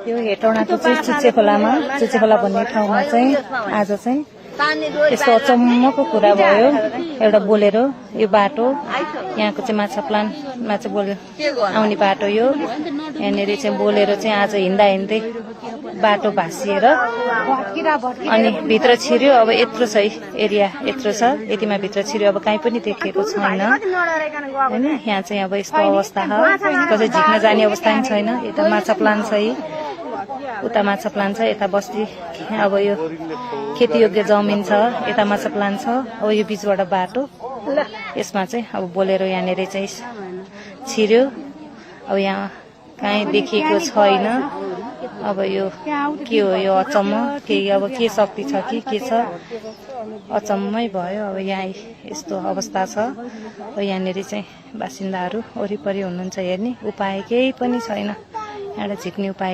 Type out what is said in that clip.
यो हेटौडाको चाहिँ चुचे खोलामा चुचे खोला भन्ने ठाउँमा चाहिँ आज चाहिँ यस्तो अचम्मको कुरा भयो। एउटा बोलेरो यो बाटो यहाँको चाहिँ माछा प्लान्टमा चाहिँ बोलेरो आउने बाटो यो यहाँनिर चाहिँ बोलेरो चाहिँ आज हिँड्दा हिँड्दै बाटो भाँसिएर अनि भित्र छिर्यो। अब यत्रो छ एरिया, यत्रो छ, यतिमा भित्र छिर्यो। अब कहीँ पनि देखेको छैन होइन। यहाँ चाहिँ अब यस्तो अवस्था छ, कसै झिक्न जाने अवस्था पनि छैन। यता माछा प्लान्ट छ, उता माछा प्लान्ट छ, यता बस्ती अब यो खेतीयोग्य जमिन छ, यता माछा प्लान्ट छ। अब यो बिचबाट बाटो, यसमा चाहिँ अब बोलेरो यहाँनिर चाहिँ छिर्यो। अब यहाँ कहीँ देखिएको छैन। अब यो के हो, यो अचम्म के, अब के शक्ति छ कि के छ, अचम्मै भयो। अब यहाँ यस्तो अवस्था छ। अब यहाँनिर चाहिँ बासिन्दाहरू वरिपरि हुनुहुन्छ हेर्ने उपाय केही पनि छैन, यहाँबाट झिक्ने उपाय